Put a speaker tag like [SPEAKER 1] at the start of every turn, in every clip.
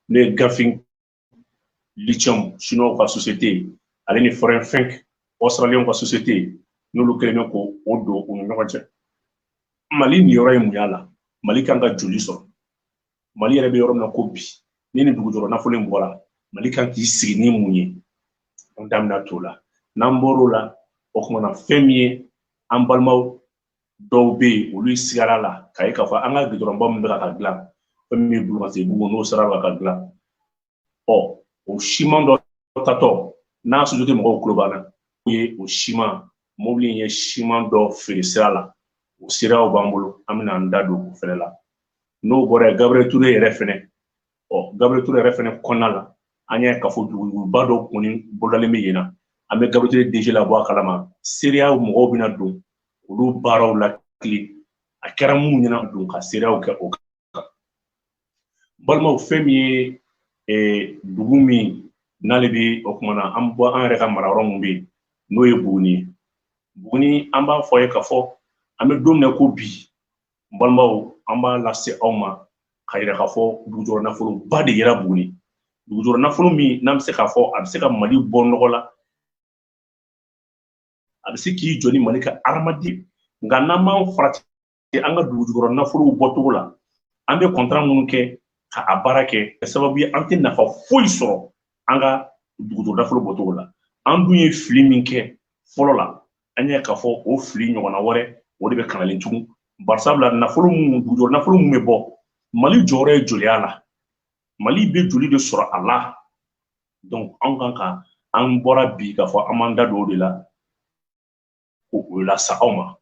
[SPEAKER 1] N'o ye Ganfeng Lithium, chinois ka société, ale ni Foreign Fink, Australien ka société, n'olu kɛlen bɛ k'o don u ni ɲɔgɔn cɛ. Mali niyɔrɔ ye mun y'a la? Mali kan ka joli sɔrɔ? Mali yɛrɛ bɛ yɔrɔ min na ko bi, ni nin dugujɔyɔrɔ nafolo in bɔra, Mali kan k'i sigi ni mun ye? An da bɛna t'o la. N'an bɔr'o la, o kumana, fɛn min ye, an balimaw dɔw bɛ yen, olu sigara la k'a ye k'a fɔ an ka gidɔrɔnba min bɛ ka dilan, fɛn min ye Bulukasebugu, n'o sira bɛ ka dilan, ɔ o siman dɔ tatɔ n'a société mɔgɔw tulo b'an na, o ye o siman mobili in ye siman dɔ feere sira la. O siraw b'an bolo, an bɛna an da don o fɛnɛ la. N'o bɔra yen, Gabriel Touré yɛrɛ fɛnɛ, ɔ Gabriel Touré yɛrɛ fɛnɛ kɔnɔna la, an y'a ye k'a fɔ duguba dɔw kɔni bolodalen bɛ yen na. An bɛ Gabriel Touré DG labɔ a kalama, seereya mɔgɔw bɛna don olu baaraw la tile a kɛra minnu ɲɛna don ka seereyaw kɛ o kan. Balimaw, fɛn min ye, dugu min n'ale bɛ, o kumana an bɔ an yɛrɛ ka mara yɔrɔ min bɛ yen, n'o ye Buguni ye. Buguni, an b'a fɔ ye k'a fɔ an bɛ don min na ko bi, n balimaw, an b'a lase aw ma ka yira k'a fɔ dugujɔyɔrɔ nafoloba de yera Buguni. Dugujɔyɔrɔ nafolo min n'an bɛ se k'a fɔ a bɛ se ka Mali bɔ nɔgɔ la, a bɛ se k'i jɔ ni Mali ka hadamaden. Nka n'an m'an farati an ka dugujukɔrɔ nafolow bɔcogo la, an bɛ contrat minnu kɛ ka a baara kɛ sababu ye, an tɛ nafa foyi sɔrɔ an ka dugujukɔrɔ nafolo bɔcogo la. An dun ye fili min kɛ fɔlɔ la, an y'a k'a fɔ o fili ɲɔgɔnna wɛrɛ o de bɛ kanalen tugun. Barisabula nafolo mun, dugujukɔrɔ nafolo mun bɛ bɔ, Mali jɔyɔrɔ ye joliya la? Mali bɛ joli de sɔrɔ a la? Donc anw kan ka an bɔra bi k'a fɔ an b'an da don o de la k'o lase aw ma.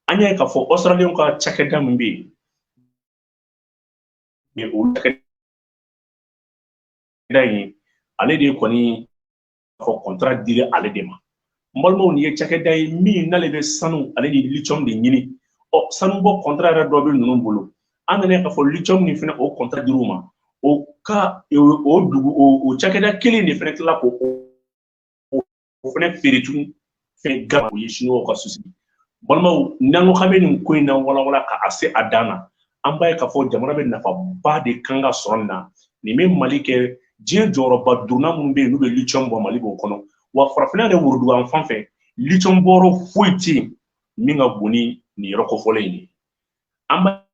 [SPEAKER 1] An y'a ye k'a fɔ Australiens ka cakɛda min bɛ yen, o cakɛda in, ale de kɔni fɔ contrat dira ale de ma. N balimaw, nin ye cakɛda ye min n'ale bɛ sanu ale ni lithium de ɲini. Ɔ sanubɔ contrat yɛrɛ dɔ bɛ ninnu bolo. An nana k'a fɔ lithium nin fɛnɛ, o contrat dir'u ma. O ka o dugu o cakɛda kelen de fɛnɛ tila k'o o fɛnɛ feere tugun fɛn gama, o ye chinois ka société. Balimaw, n'an ko k'an bɛ nin ko in na walawala ka a se a dan na, an b'a ye k'a fɔ jamana bɛ nafaba de kan ka sɔrɔ nin na. Nin bɛ Mali kɛ diɲɛ jɔyɔrɔba duurunan minnu bɛ yen n'u bɛ lithium bɔ, Mali b'o kɔnɔ. Wa farafinna yɛrɛ worodugu fan fɛ, lithium bɔyɔrɔ foyi tɛ yen min ka bon ni nin yɔrɔ kofɔlen in ye. An b'a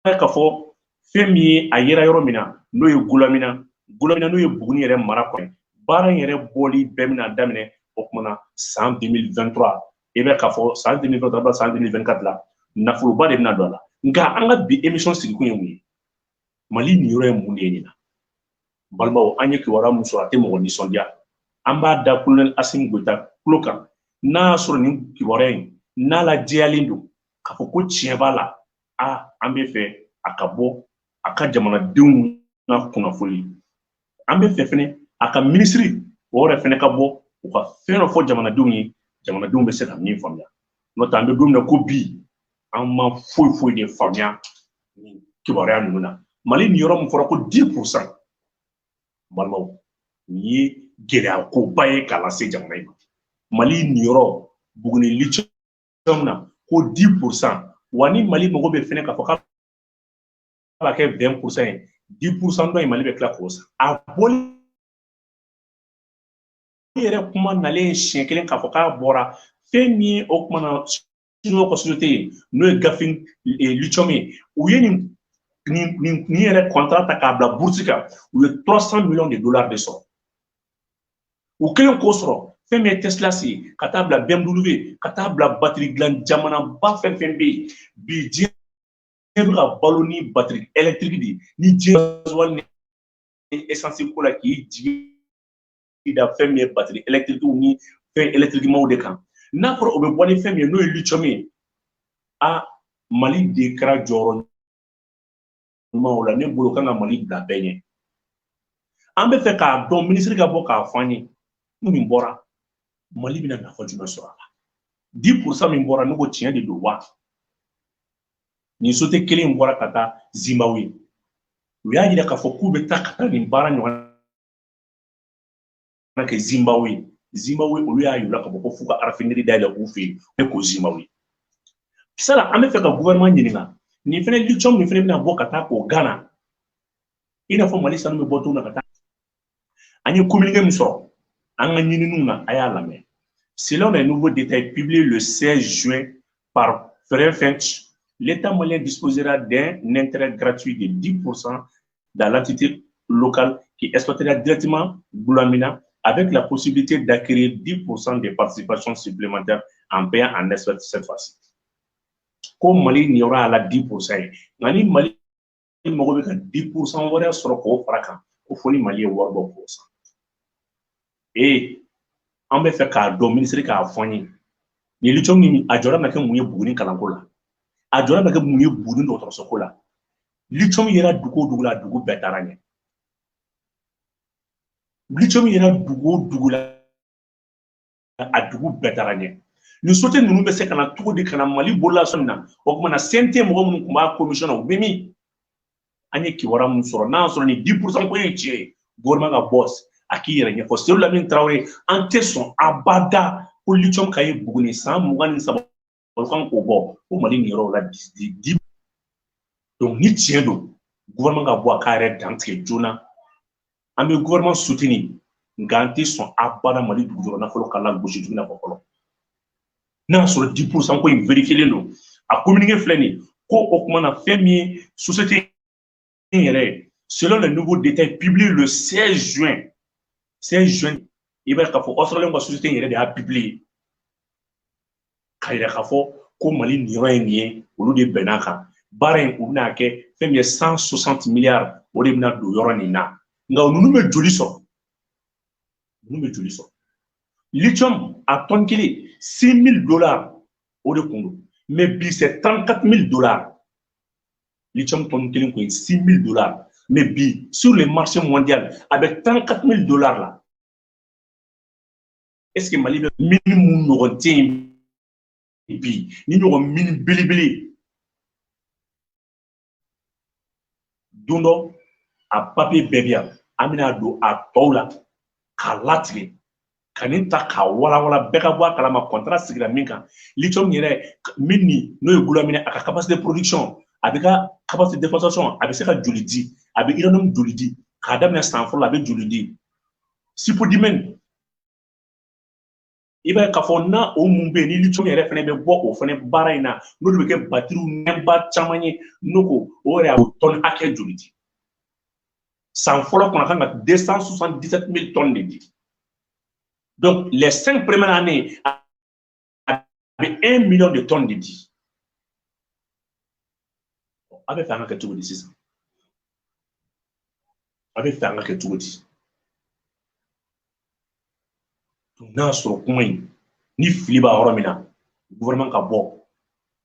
[SPEAKER 1] ye k'a fɔ fɛn min ye, a yera yɔrɔ min na, n'o ye Gulamina, Gulamina n'o ye Buguni yɛrɛ mara kɔnɔ, baara in yɛrɛ bɔli bɛɛ bɛna daminɛ o kumana san 2023. I bɛ k'a fɔ san 2023, san 2024 la, nafoloba de bɛna don a la. Nka an ka bi émission sigikun ye mun ye? Mali niyɔrɔ ye mun de ye nin na? Balimaw, an ye kibaruya mun sɔrɔ, a tɛ mɔgɔ nisɔndiya. An b'a da colonel Assimi Goïta tulo kan, n'a y'a sɔrɔ nin kibaruya in n'a lajɛyalen don k'a fɔ ko tiɲɛ b'a la, a an bɛ fɛ a ka bɔ a ka jamanadenw na kunnafoni. An bɛ fɛ fɛnɛ a ka minisiri o yɛrɛ fɛnɛ ka bɔ u ka fɛn dɔ fɔ jamanadenw ye, jamanadenw bɛ se ka min faamuya. N'o tɛ, an bɛ don min na ko bi, an ma foyi foyi de faamuya nin kibaruya ninnu na. Mali nin yɔrɔ min fɔra ko 10%, balimaw, nin ye gɛlɛya koba ye k'a lase jamana in ma. Mali niyɔrɔ Buguni lithium na ko 10%, wa ni Mali mago bɛ fɛnɛ k'a fɔ k'a b'a kɛ 20% ye, 10% dɔ in, Mali bɛ tila k'o san. A bɔli yɛrɛ kuma nalen siɲɛ kelen k'a fɔ k'a bɔra, fɛn min ye, o kuma na chinois ka société ye, n'o ye Ganfeng Lithium ye, u ye nin yɛrɛ contrat ta k'a bila bourse kan, u ye 300 millions de dollars de sɔrɔ. U kɛlen k'o sɔrɔ, fɛn min ye Tesla ye, ka taa bila BMW, ka taa bila batterie dilan jamanaba fɛn fɛn bɛ yen bi, diɲɛ bɛ ka balo ni batterie électrique de ye, ni diɲɛ gasoil ni essence ko la, k'i jigi da fɛn min ye batterie électrique ni fɛn électrique maw de kan, n'a fɔra o bɛ bɔ ni fɛn min ye, n'o ye lithium ye, a Mali de kɛra jɔyɔrɔ ɲuman o la. Ne bolo kan ka Mali bila bɛɛ ɲɛ. An bɛ fɛ k'a dɔn, minisiri ka bɔ k'a fɔ an ye nin bɔra, Mali bɛna nafa jumɛn sɔrɔ a la? 10% min bɔra, ne ko tiɲɛ de don wa? Nin société kelen in bɔra ka taa Zimbabwe, u y'a yira k'a fɔ k'u bɛ taa ka taa nin baara ɲɔgɔn kɛ Zimbabwe. Zimbabwe, olu y'a yira k'a fɔ ko f'u ka raffinerie dayɛlɛ u fɛ yen. Ne ko Zimbabwe sala, an bɛ fɛ ka gouvernement ɲininka nin fɛnɛ lithium nin fɛnɛ bɛna bɔ ka taa k'o Ghana. I n'a fɔ Mali sanu bɛ bɔ cogo min na ka taa. An ye communiqué min sɔrɔ an ka ɲininiw na, a y'a lamɛn. Selon les nouveaux détails publiés le 16 juin par Finch, l'État malien disposera d'un intérêt gratuit de 10% dans l'entité locale qui exploitera directement Goulamina, avec la possibilité d'acquérir 10% de participations supplémentaires en payant en espèces cette fois-ci. Ko Mali niyɔrɔ y'a la 10% ye, nka ni Mali mago bɛ ka 10% wɛrɛ sɔrɔ k'o fara kan, ko fo ni Mali ye wari bɔ k'o san. Ee, an bɛ fɛ k'a dɔn, minisiri k'a fɔ an ye, nin lithium nin, a jɔyɔrɔ bɛna kɛ mun ye Buguni kalanko la? A jɔyɔrɔ bɛna kɛ mun ye Buguni dɔgɔtɔrɔsoko la? Lithium yera dugu o dugu la, dugu bɛɛ taara ɲɛ. Lithium yera dugu o dugu la, a dugu bɛɛ taara ɲɛ. Nin société ninnu bɛ se ka na cogo di ka na Mali bolola sɔn na? O tuma na, CNT mɔgɔ minnu tun b'a commission na, u bɛ min? An ye kibaruya mun sɔrɔ, n'a y'a sɔrɔ nin 10% ko ye tiɲɛ ye, gouvernement ka bɔ a k'i yɛrɛ ɲɛfɔ. Seydou Lamine Traoré, an tɛ sɔn abada ko lithium ka ye Buguni san 23, o kan k'o bɔ ko Mali niyɔrɔ la di. Donc ni tiɲɛ don, gouvernement ka bɔ a k'a yɛrɛ dantigɛ joona. An bɛ gouvernement soutenir, nka an tɛ sɔn abada Mali dugujukɔrɔ nafolo ka lagosi tuguni n'a fɔ fɔlɔ. N'a y'a sɔrɔ 10% ko in vérifié don, a communiqué filɛ nin ye, ko o tuma na, fɛn min ye société in yɛrɛ ye, selon les nouveaux détails publiés le 16 juin, 16 juin, i b'a ye k'a fɔ Australien ka société in yɛrɛ de y'a publié k'a yira k'a fɔ ko Mali niyɔrɔ ye nin ye. Olu de bɛnn'a kan. Baara in, u bɛna kɛ fɛn min ye, 160 milliards, o de bɛna don yɔrɔ nin na. Nka ninnu bɛ joli sɔrɔ? Ninnu bɛ joli sɔrɔ? Lithium a tonne kelen, 6 000 dollars o de kun don, mais bi c'est 34 000 dollars. Lithium tonne kelen kun ye 6 000 dollars, mais bi sur le marché mondial, a bɛ 34 000 dollars la. Est ce que Mali bɛ mine mun ɲɔgɔn tɛ yen bi, ni ɲɔgɔn mine belebele? Don dɔ, a papier bɛɛ bɛ yan, an bɛna don a tɔw la k'a latigɛ ka nin ta k'a walawala, bɛɛ ka bɔ a kalama contrat sigira min kan. Lithium yɛrɛ min nin, n'o ye Goulamina, a ka capacité de production, a bɛ ka capacité d'exploitation, a bɛ se ka joli di? A bɛ uranium joli di k'a daminɛ san fɔlɔ la? A bɛ joli di spodumène? I b'a ye k'a fɔ n'a o mun bɛ yen, ni lithium yɛrɛ fɛnɛ bɛ bɔ o fɛnɛ baara in na, n'o de bɛ kɛ batiriw nɛnba caman ye, n'o ko o yɛrɛ, a b'o tɔni hakɛ joli di san fɔlɔ kɔnɔ? A kan ka 277 000 tonnes de di. Donc les 5 premières années, a bɛ 1 million de tonnes de di. A bɛ fɛ an ka kɛ cogo di sisan? A bɛ fɛ an ka kɛ cogo di? N'a sɔrɔ kuma in ni fili b'a yɔrɔ min na, gouvernement ka bɔ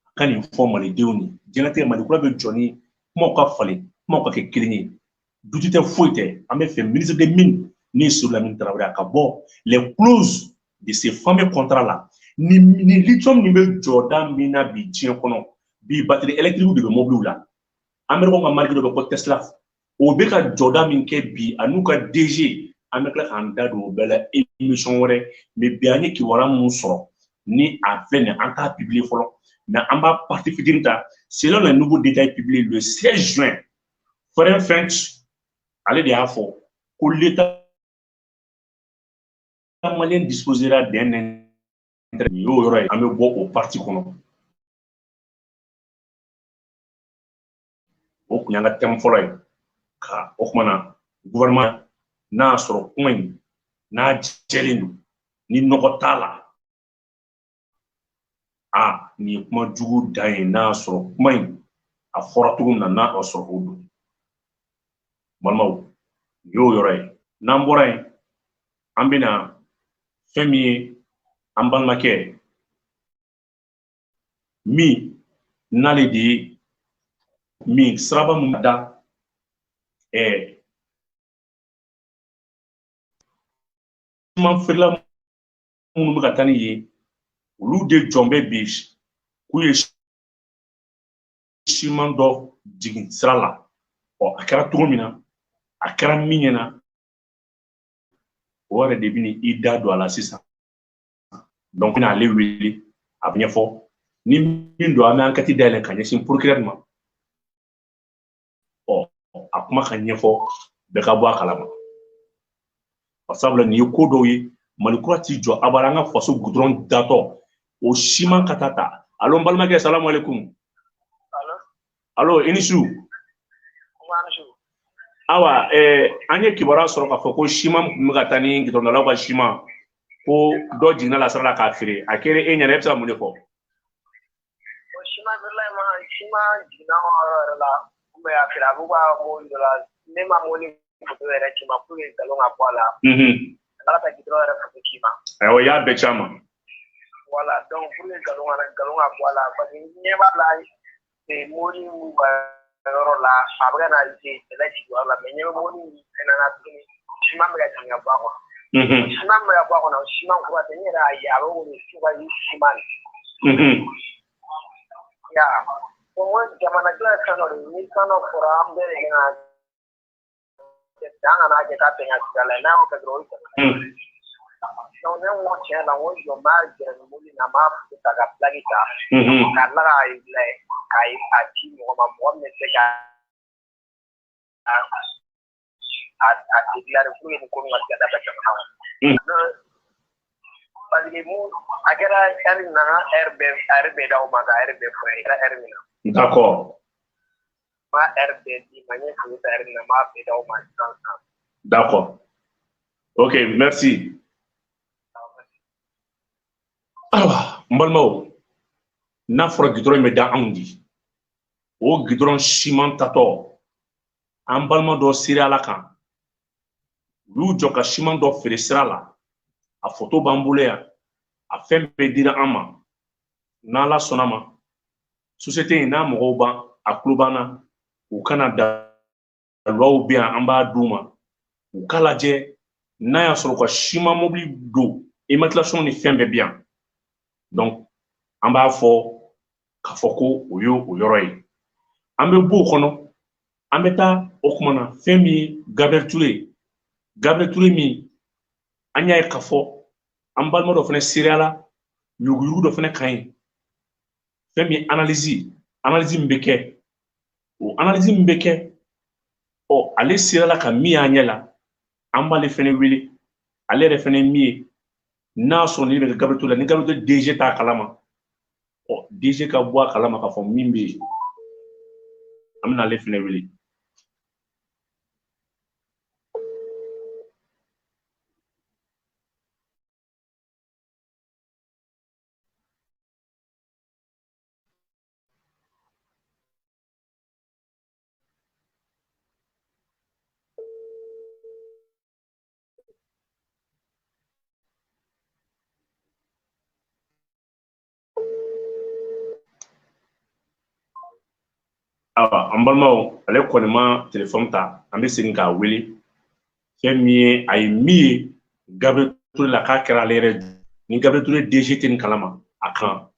[SPEAKER 1] a ka nin fɔ malidenw ye. Diɲɛlatigɛ, Mali kura bɛ jɔ ni kumaw ka falen, kumaw ka kɛ kelen ye, doute tɛ, foyi tɛ. An bɛ fɛ ministre des Mines, ne ye Seydou Lamine Traoré, a ka bɔ les clauses de ces fameux contrats là. Ni lithium nin bɛ jɔda min na bi diɲɛ kɔnɔ bi, batterie électrique de bɛ mobiliw la. Américain ka marque dɔ bɛ ko Tesla, o bɛ ka jɔda min kɛ bi, a n'u ka DG, an bɛ tila k'an da don o bɛɛ la émission wɛrɛ. Mais bi, an ye kibaruya mun sɔrɔ ni a filɛ nin ye, an t'a publier fɔlɔ, mais an b'a partie fitinin ta. Selon les nouveaux détails publiés le 16 juin, Foreign French, ale de y'a fɔ ko l'État malien disposera d'un intérêt. Nin y'o yɔrɔ ye, an bɛ bɔ o partie kɔnɔ. O kun y'an ka thème fɔlɔ ye. Ka o kuma na, gouvernement, n'a y'a sɔrɔ kuma in n'a jɛlen don, ni nɔgɔ t'a la, a nin ye kuma jugu dan ye. N'a y'a sɔrɔ kuma in a fɔra cogo min na, n'a y'a sɔrɔ o don, balimaw, nin y'o yɔrɔ ye. N'an bɔra yen, an bɛna fɛn min ye, an balimakɛ min n'ale de ye min siraba mun da siman feerela minnu bɛ ka taa ni ye, olu de jɔn bɛ bi k'u ye siman dɔ jigin sira la. Ɔ, a kɛra cogo min na, a kɛra min ɲɛna, o yɛrɛ de bɛ i da don a la sisan. Donc n bɛna ale wele, a bɛ ɲɛfɔ ni min don. An bɛ enquête dayɛlɛ ka ɲɛsin procureur ma. Ɔ, A kuma ka ɲɛfɔ, bɛɛ ka bɔ a kalama, sabula nin ye ko dɔw ye. Mali kura ti jɔ abada an ka faso gudɔrɔn datɔ o siman ka taa ta. Alo, n balimakɛ, salamu aleykum. Alo, i ni su. Awa, an ye kibaruya sɔrɔ k'a fɔ ko siman tun bɛ ka taa ni gudɔrɔndalaw ka siman, ko dɔ jiginna la sira la k'a feere. A kɛra e ɲɛna, e bɛ se ka mun de fɔ?
[SPEAKER 2] Siman feerela in ma, siman jiginna yɔrɔ yɛrɛ la, n bɛ a feere, a b'u ka mobili dɔ la. Ne ma mobili foto yɛrɛ ci ma pour que nkalon ka bɔ a la. Ala ka gidɔrɔn yɛrɛ foto ci ma.
[SPEAKER 1] Ayiwa, i y'a bɛɛ ci a ma.
[SPEAKER 2] Voilà, donc pour que nkalon ka bɔ a la, parce que ɲɛ b'a la, mobili b'u ka yɔrɔ la, a bɛ ka na bɛlɛ jigin yɔrɔ la, mais ɲɛ bɛ mobili in fɛnɛ na tuguni, siman bɛ ka jigin ka bɔ a kɔnɔ. Siman bɛ ka bɔ a kɔnɔ, siman kura tɛ. N yɛrɛ y'a ye, a bɛ wele sugali siman. Ya, bon, ko jamanajɔ ye fɛn dɔ de ye. Ni fɛn dɔ fɔra, an bɛɛ de kan ka an kana kɛ k'a bɛn ka sira la. N'a y'o kɛ dɔrɔn, o ye jamana. Donc ne ko tiɲɛ la, n ko jɔ, n b'a jɛrɛ ni mobili in na, n b'a foto ta ka plaque ta, ka tila k'a lajɛ, k'a a ci mɔgɔ ma, mɔgɔ min bɛ se ka a déclarer pour que nin ko nin ka se ka dabila jamana kɔnɔ. Parce que mun a kɛra heure min na, n ka heure bɛɛ d'aw ma, ka heure bɛɛ fɔ a ye, a kɛra heure min na. N b'a heure bɛɛ d'i ma, n ye foto ta heure min na, n b'a bɛɛ d'aw ma sisan sisan.
[SPEAKER 1] D'accord. Ok, merci. Ayiwa, n balimaw, n'a fɔra gidɔrɔn in bɛ da anw di, o gidɔrɔn siman tatɔ, an balima dɔ sera ala kan, u y'u jɔ ka siman dɔ feere sira la. A foto b'an bolo yan, a fɛn bɛɛ dira an ma. N'Ala sɔnna ma, société in n'a mɔgɔw ban a tulo b'an na, u kana daluwaw bɛ yan, an b'a d'u ma, u k'a lajɛ n'a y'a sɔrɔ u ka siman mobili don, immatriculation ni fɛn bɛɛ bɛ yan. Donc an b'a fɔ k'a fɔ ko o ye o yɔrɔ ye. An bɛ bɔ o kɔnɔ, an bɛ taa o kuma na fɛn min ye Gabriel Touré. Gabriel Touré min, an y'a ye k'a fɔ an balima dɔ fana seereyala yuruguyurugu dɔ fana kan ye. Fɛn min ye analyse min bɛ kɛ, o analyse min bɛ kɛ, ɔ ale seereyala ka min y'an ɲɛ la, an b'ale fana wele. Ale yɛrɛ fana ye min ye, n'a sɔrɔ ni bɛ kɛ Gabriel Touré la, ni Gabriel Touré DG t'a kalama, ɔ DG ka bɔ a kalama k'a fɔ min bɛ yen, an bɛna ale fana wele. Awa, an balimaw, ale kɔni ma telefɔni ta, an bɛ segin k'a wele. Fɛn min ye, a ye min ye Gabriel Touré la, k'a kɛra ale yɛrɛ ni Gabriel Touré DG tɛ nin kalama a kan,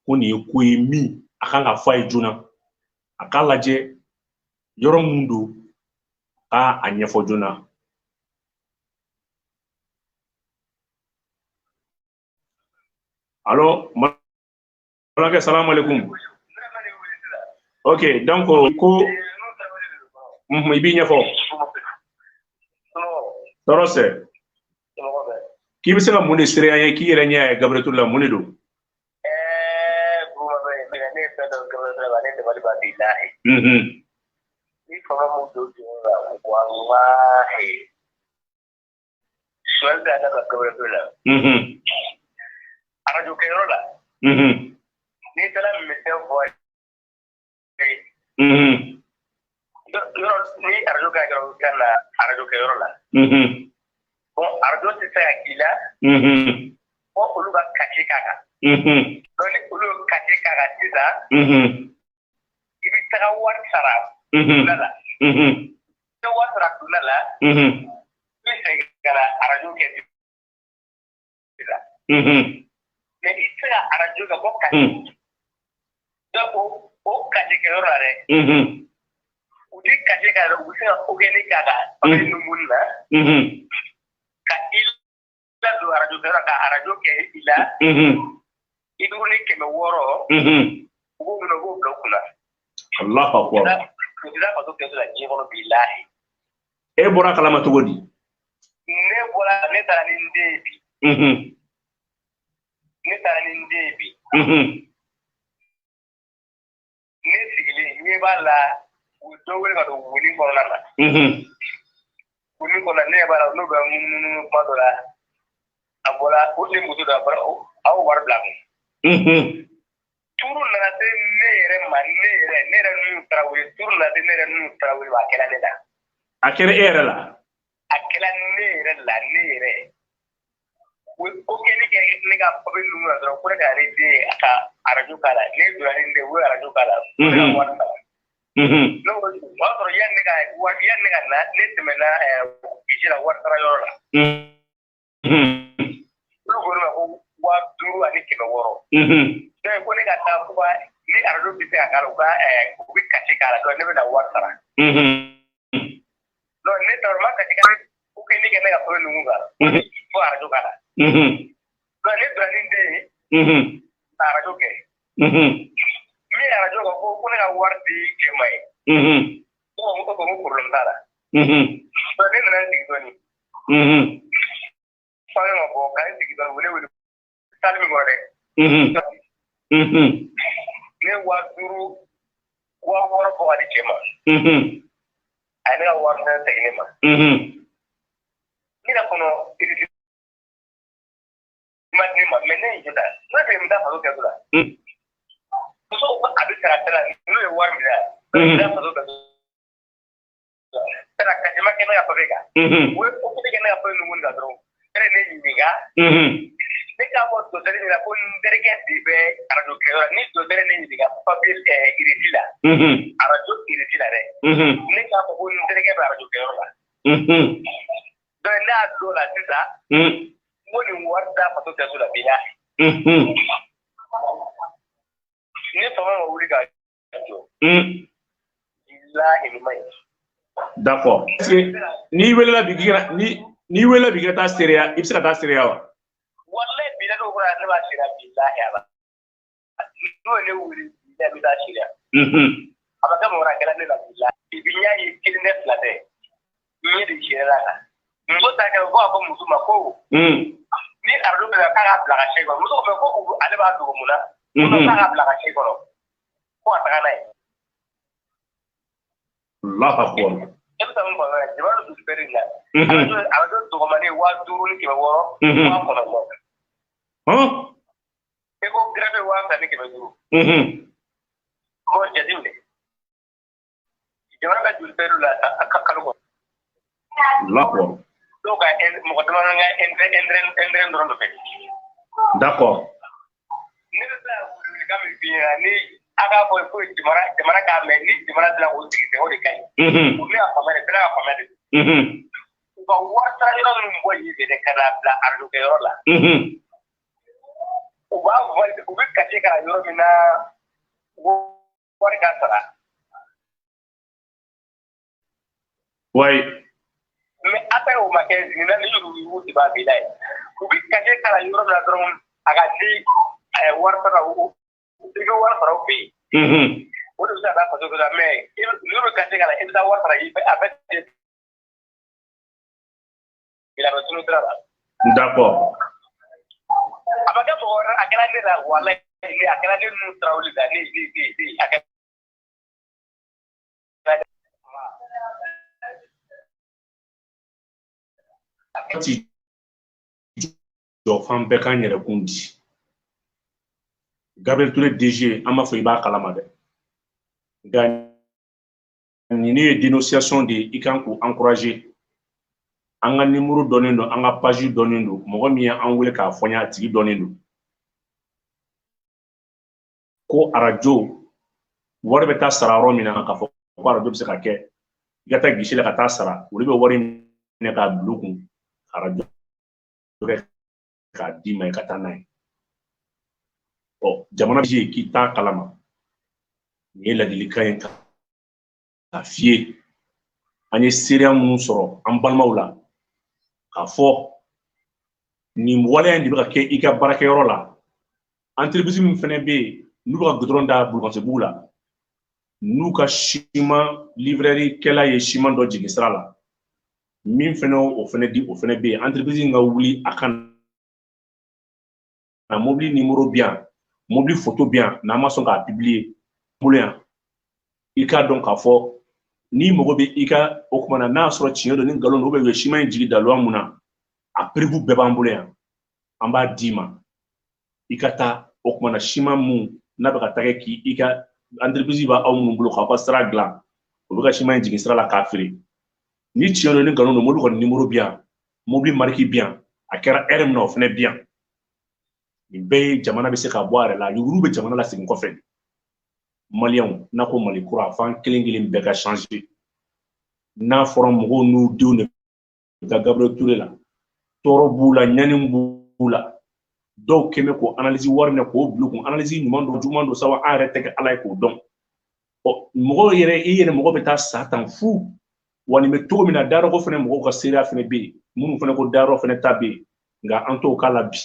[SPEAKER 1] ko nin ye ko ye min a kan ka fɔ a ye joona, a k'a lajɛ yɔrɔ mun don, k'a a ɲɛfɔ joona. Alo, balimakɛ, salamu aleykum. Ok, donc ko i b'i ɲɛfɔ. Tɔɔrɔ sɛ. K'i bɛ se ka mun de seereya ye k'i yɛrɛ ɲɛ ye Gabriel Touré la, mun de don?
[SPEAKER 2] Ni fanga mun don jɔyɔrɔ la, walahi, suɲɛli bɛ a da Gabriel Touré la. Arajo kɛyɔrɔ la. N'i taara misɛn fɔ a ye. Yɔrɔ ni arajo ka kɛ ka na arajo kɛyɔrɔ la. Bon, arajo tɛ se ka k'i la. Fo olu ka cachet k'a kan. Donc ni olu ye cachet k'a kan sisan. I bɛ taga wari sara donda la. I bɛ wari sara donda la. I bɛ segin ka na arajo kɛ sisan. Mais i tɛ se ka arajo kɛ fo cachet. Donc o cachet kɛyɔrɔ la dɛ. U tɛ cachet k'a u bɛ se ka kokɛni k'a kan papiye ninnu na. Ka i ladon arajo kɛyɔrɔ ka arajo kɛ i la. 5 ni 600. U b'o minɛ, u b'o bila u kunna.
[SPEAKER 1] Allahu akbar.
[SPEAKER 2] U tɛ taa faso kɛsu la diɲɛ kɔnɔ bilahi.
[SPEAKER 1] E bɔra kalama cogo di?
[SPEAKER 2] Ne bɔra, ne taara ni n den ye bi. Ne taara ni n den ye bi. Ne sigilen ɲɛ b'a la, u dɔ wele ka don wuli kɔnɔna na. Wuli kɔnɔna ne ɲɛ b'a la, n'u bɛ munumunu kuma dɔ la, a bɔra o ni muso dɔ, a bɔra aw wari bila kun. Turu nana se ne yɛrɛ ma, ne yɛrɛ Nuhu Tarawele, turu nana se ne yɛrɛ Nuhu Tarawele ma, a kɛra ne la.
[SPEAKER 1] A kɛra e yɛrɛ la?
[SPEAKER 2] A kɛra ne yɛrɛ la, ne yɛrɛ. U ye ko kɛ ne kɛ ne ka papier ninnu na dɔrɔn, ko ne ka ne den ye a ka arajo k'a la. Ne donna ni n den, u ye arajo k'a la, ko ne ka wari sara. Ne ko o y'a sɔrɔ yanni ne ka wari, yanni ne ka na, ne tɛmɛna guichet la, wari sara yɔrɔ la. Olu ko ne ma ko 5600. Donc ko ne ka taa ko ka ni arajo bɛ se ka k'a la, u ka u bɛ cachet k'a la, donc ne bɛ na wari sara. Donc ne taara, u ma cachet k'a la, ko ne kɛ ne ka papier ninnu kan fo arajo k'a la. Donc ne donna ni n den ye ka arajo kɛ. Min ye arajo kɛ, ko ne ka wari di cɛ ma ye. Ko problème t'a la. Donc ne nana n sigi dɔɔnin. Fɛn ma bɔ ka n sigi dɔɔnin, u ne wele salle min kɔnɔ dɛ. Ne 5000, 6000 bɔ ka di cɛ ma. A ye ne ka wari fɛn segin ne ma. Ne ka kɔnɔ ma di ne ma, mais ne ye jɔ ta. Ne fɛ n bɛ taa faso kɛsu la. Muso ko a bɛ sara tɛ la, n'o ye wari minɛ, n bɛ taa faso kɛsu la. Sara cachet ma kɛ ne ka papier kan. U ye ko kɛ ne ka papier ninnu kan dɔrɔn. Ne ne ɲininka. Ne k'a fɔ docteur ɲɛna ko n terikɛ de bɛ arajo kɛyɔrɔ la. Ni docteur ne ɲininka papier reçu la. Arajo reçu la dɛ. Ne k'a fɔ ko n terikɛ bɛ arajo kɛyɔrɔ la. Donc ne y'a don la sisan. N ko nin wari da faso kɛsu la bilahi. Ni fanga ma wuli ka jɔ. Bilahi nin ma ɲi.
[SPEAKER 1] D'accord. Est-ce que n'i welela bi k'i ka ni n'i welela bi k'i ka taa seereya, i bɛ se ka taa seereya wa?
[SPEAKER 2] Wallahi bilahi n'o kɛra ne b'a seereya bilahi ala. N'o ye ne wele bilahi n bɛ taa seereya. A ma kɛ mɔgɔ wɛrɛ, a kɛra ne la bilahi. Et puis n y'a ye kelen tɛ fila tɛ. N ye de seereya la kan. Muso ta kɛ fo k'a fɔ muso ma ko ni arajo bɛ k'a k'a bila ka se kɔnɔ. Muso ko ko ale b'a dogo mun na? Ko k'a k'a bila ka se kɔnɔ. Ko ka taga n'a ye.
[SPEAKER 1] Allahu akbar.
[SPEAKER 2] E bɛ taa mun fɔ jamana dusu bɛɛ de la. Arajo dɔgɔmanin 5600. 9000. I ko greffe 2500. Bon jateminɛ. Jamana ka joli bɛɛ la a kalo kɔnɔ.
[SPEAKER 1] Allahu akbar.
[SPEAKER 2] Dɔw ka mɔgɔ damadɔ ka intérêt dɔrɔn nɔfɛ.
[SPEAKER 1] D'accord.
[SPEAKER 2] Ne bɛ se ka welewelekan min f'i ɲɛna ni a k'a fɔ ko jamana k'a mɛn, ni jamana sera k'o sigi o de ka ɲi. O ne y'a faamuya de, bɛɛ n'a ka faamuya de. U ka wari sara yɔrɔ minnu bɔ yen de ka n'a bila arajo kɛyɔrɔ la. U b'a valider, u bɛ cachet k'a la yɔrɔ min na, wari ka sara.
[SPEAKER 1] Oui.
[SPEAKER 2] Mais après o ma kɛ nin na, ni yurugu de b'a bila ye. U bɛ cachet k'a la yɔrɔ min na dɔrɔn, a ka di wari sara, i bɛ wari sara u fɛ yen. O de bɛ se ka taa faso kɔnɔ, mais n'u bɛ cachet k'a la, i bɛ taa wari sara, i bɛ a bɛ a bɛ tunu sira la.
[SPEAKER 1] D'accord.
[SPEAKER 2] A ma kɛ mɔgɔ wɛrɛ, a kɛra ne la walayi, a kɛra ne Nuhu Tarawele la, ne a kɛra.
[SPEAKER 1] Ti jɔ fan bɛɛ k'an yɛrɛkun di. Gabriel Touré DG, an b'a fɔ i b'a kalama dɛ. Nka nin ye dénonciation de ye, i kan k'u encourager. An ka numéro dɔnnen don, an ka page dɔnnen don, mɔgɔ min ye an wele k'a fɔ n ye, a tigi dɔnnen don. Ko arajo wari bɛ taa sara yɔrɔ min na, k'a fɔ ko arajo bɛ se ka kɛ, i ka taa guichet la ka taa sara, olu bɛ wari minɛ k'a bila u kun, arajo kɛ k'a d'i ma i ka taa n'a ye. Ɔ jamana ye k'i t'a kalama, nin ye ladilikan ye k'a f'i ye. An ye seereya minnu sɔrɔ an balimaw la k'a fɔ nin waleya in de bɛ ka kɛ i ka baarakɛyɔrɔ la. Entreprise min fɛnɛ bɛ yen n'u bɛ ka goudron da Bulukasobugu la, N'u ka siman livreur kɛla ye siman dɔ jigin sira la, min fɛnɛ o fɛnɛ di, o fɛnɛ bɛ yen. Entreprise in ka wuli a ka na, mobili numéro bi yan, mobili photo bi yan, n'an ma sɔn k'a publier bolo yan. I k'a dɔn k'a fɔ n'i mago bɛ i ka o kuma na, n'a y'a sɔrɔ tiɲɛ don ni nkalon don, ou bien u ye siman in jigin daluya mun na, a preuve bɛɛ b'an bolo yan, an b'a d'i ma. I ka taa o kuma na, siman mun n'a bɛ ka taa kɛ k'i ka entreprise b'a aw minnu bolo k'aw ka sira dilan, u bɛ ka siman in jigin sira la k'a feere, ni tiɲɛ don ni nkalon don, mobili kɔni numéro bi yan, mobili marque bi yan, a kɛra heure min na, o fɛnɛ bi yan. Nin bɛɛ ye jamana bɛ se ka bɔ a yɛrɛ la, yurugu bɛ jamana lasegin kɔfɛ. Maliyɛnw n'a ko Mali kura, f'an kelen kelen bɛɛ ka changer. N'a fɔra mɔgɔw n'u denw de bɛ taa Gabriel Touré la, tɔɔrɔ b'u la, ɲani b'u la, dɔw kɛn bɛ k'o analyse wari minɛ k'o bila u kun, analyse ɲuman don, juguman don sa wa, an yɛrɛ tɛ kɛ Ala ye k'o dɔn. Ɔ mɔgɔw yɛrɛ, i yɛrɛ mɔgɔ bɛ taa sa tan fu wa. Nin bɛ cogo min na, dayɔrɔko fɛnɛ, mɔgɔw ka seereya fɛnɛ bɛ yen, minnu fɛnɛ ko dayɔrɔ fɛnɛ ta bɛ yen, nka an t'o k'a la bi.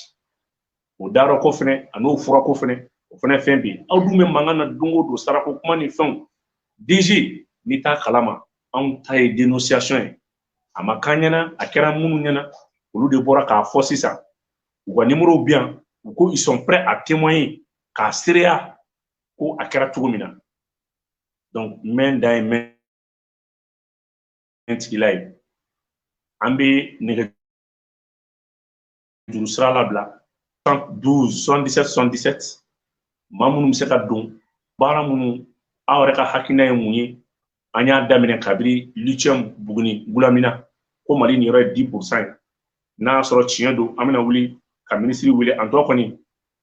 [SPEAKER 1] O dayɔrɔko fɛnɛ a n'o furako fɛnɛ, o fɛnɛ fɛn bɛ yen. Aw dun bɛ mankan na don o don, sarako kuma ni fɛnw. DG n'i t'a kalama, anw ta ye dénonciation ye. A ma k'an ɲɛna, a kɛra minnu ɲɛna, olu de bɔra k'a fɔ sisan. U ka numéro bi yan, u ko ils sont prêts à témoigner k'a seereya ko a kɛra cogo min na. Donc mɛn dan ye mɛn tigila ye. An bɛ nɛgɛjuru sira labila 12 77 77. Maa minnu bɛ se ka don baara minnu, aw yɛrɛ ka hakilina ye mun ye? An y'a daminɛ kabini lithium Buguni Gulamina ko Mali nin yɔrɔ ye 10% ye. N'a y'a sɔrɔ tiɲɛ don, an bɛna wuli ka minisiri wele. An tɔ kɔni,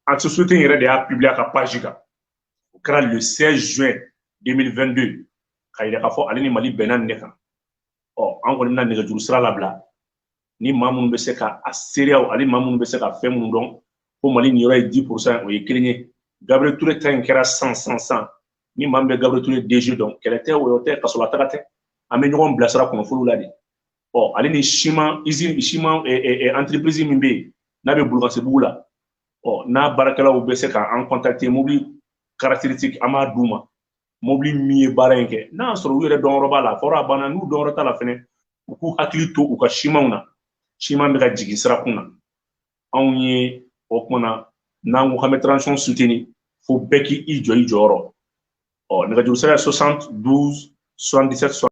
[SPEAKER 1] an société in yɛrɛ de y'a publier a ka page kan, o kɛra le 16 juin 2022, ka yira k'a fɔ ale ni Mali bɛnna nin de kan. Ɔ an kɔni bɛna nɛgɛjuru sira labila ni maa minnu bɛ se ka a seereyaw ani maa minnu bɛ se ka fɛn minnu dɔn ko Mali nin yɔrɔ ye 10%, o ye kelen ye. Gabriel Touré ta in kɛra san san san. Ni maa min bɛ Gabriel Touré DG dɔn, kɛlɛ tɛ, wɔyɔ tɛ, kasolataga tɛ, an bɛ ɲɔgɔn bilasira kunnafoniw la de. Ɔ ale ni siman usine, siman entreprise min bɛ yen n'a bɛ Bulukasobugu la, ɔ n'a baarakɛlaw bɛ se k'an contacter, mobili caractéristique an b'a d'u ma, mobili min ye baara in kɛ. N'a y'a sɔrɔ u yɛrɛ dɔnyɔrɔ b'a la, a fɔra a banna. N'u dɔnyɔrɔ t'a la fɛnɛ, u k'u hakili to u ka simanw na, siman bɛ ka jigin sirakun na. Anw ye o kuma na, n'an ko k'an bɛ transition soutenir, fo bɛɛ k'i jɔ i jɔyɔrɔ. Ɔ nɛgɛjuru sira ye 72 77.